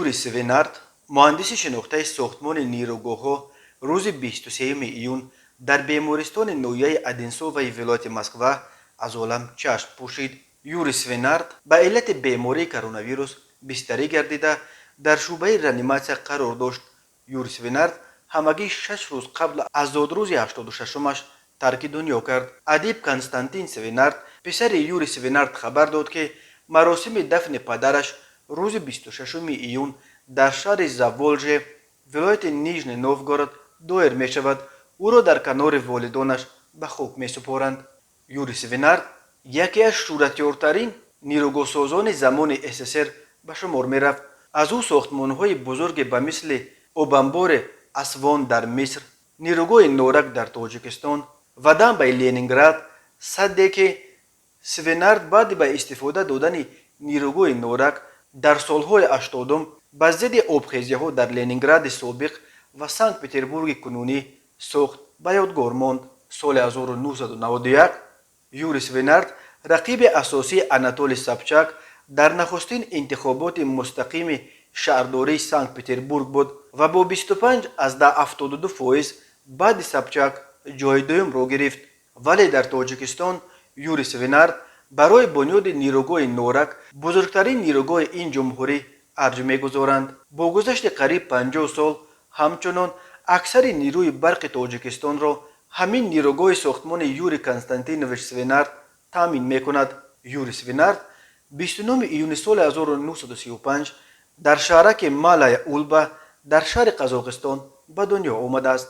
Юрий Свенард, муҳандиси шинохтаи сохтмони нерӯгоҳҳо, рӯзи 23 июн дар бемористони ноҳияи Одинсоваи вилояти Москва аз олам чашм пӯшид. Юрий Свенард ба иллати бемории коронавирус бистарӣ гардида, дар шӯъбаи реаниматсия қарор дошт. Юрий Свенард ҳамагӣ 6 рӯз қабл аз зодрӯзи 86-умаш тарки дунё кард. Адиб Константин Свенард, писари Юрий Свенард, хабар дод, ки маросими дафни падараш рӯзи 26 июн дар шаҳри Заволжье, вилояти Нижний Новгород, доир мешавад. Ӯро дар канори волидонаш ба хок месупоранд. Юрий Свенард яке аз шӯҳратёртарин нерӯгоҳсозони замони СССР ба шумор мерафт. Аз ӯ сохтмонҳои бузурге ба мисли обанбори Асвон дар Миср, нерӯгоҳи Норак дар Тоҷикистон ва дамбаи Ленинград, садде, ки Свенард баъди ба истифода додани нерӯгоҳи Норак дар солҳои 80-ум ба зидди обхезиҳо дар Ленингради собиқ ва Санкт Петербурги кунунӣ сохт, ба ёдгор монд. Соли 1991 Юрий Свенард рақиби асосии Анатолий Собчак дар нахустин интихоботи мустақими шаҳрдории Санкт Петербург буд ва бо 25,72% баъди Собчак ҷои дуюмро гирифт. Вале дар Тоҷикистон Юрий Свенард барои бунёди нерӯгоҳи Норак, бузургтарин нерӯгоҳи ин ҷумҳурӣ, арҷ мегузоранд. Бо гузашти қариб 50 сол ҳамчунон аксари нерӯи барқи Тоҷикистонро ҳамин нерӯгоҳи сохтмони Юрий Константинович Свенард таъмин мекунад. Юрий Свенард 29 июни соли 1935 дар шаҳраки Малая Ульба дар шаҳри Қазоқистон ба дунё омадааст.